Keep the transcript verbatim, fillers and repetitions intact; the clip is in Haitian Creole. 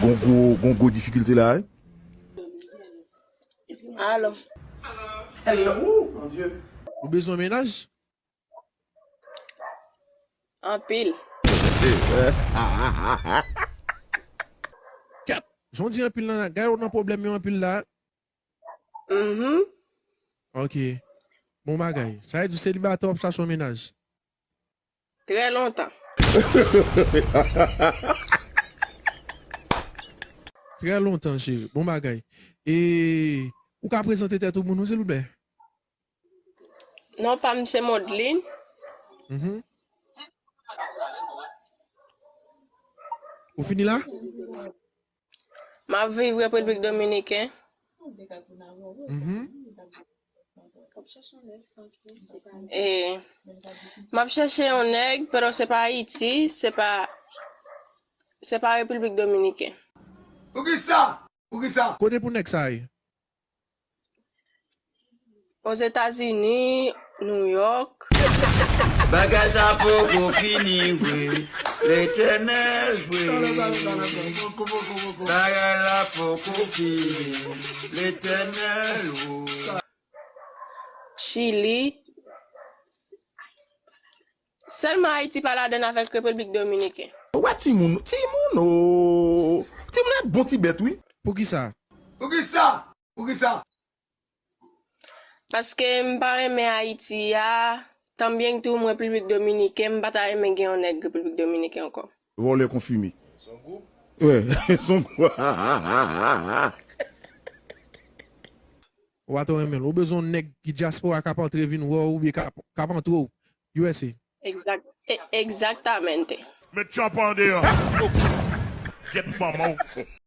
Gon gwo, gon gwo difikilte la, wi. Alo. Hello, mon Dieu. Ou bezwen mennaj? Anpil. Kèt, jan w di anpil nan, gade w nan pwoblèm yo anpil la. Mhm. Ok. Bon bagay. Sa vle di w selibatè w ap chache yon mennaj? Trè lontan. Trè lontan, cheri. Bon bagay. E ou ka prezante tèt ou pou nou, silvouplè? Non pa m se Modline. Mhm. Ou fini la? M ap viv Repiblik Dominiken. Mhm. E m ap chèche yon nèg, pero se pa Ayiti, se pa se pa Repiblik Dominiken. Poukisa? Poukisa? Kote pou nèg sa ye? Ozetazini, New York. Bagay sa poko fini vre. Letènèl vre. Bagay la poko fini. Letènèl o. Chili. Sèlman Ayiti pa ladann avèk Repiblik Dominiken. Ou wè timoun, timoun o. Timoun ap bon ti bèt wi. Poukisa? Poukisa? Poukisa? Paske m pa renmen Ayiti a, tanbyen tou m Repiblik Dominiken, m pa ta renmen gen yon nèg Repiblik Dominiken ankò. Vòlè konfime. Wè, son gwo. Ou pa twò renmen l. Ou bezwen yon nèg ki dyaspora k ap antre vin wè w oubyen k ap, k ap antre w U S A. Exact, e- exactamente. Met tchòp an deyò. Gyèt manman w.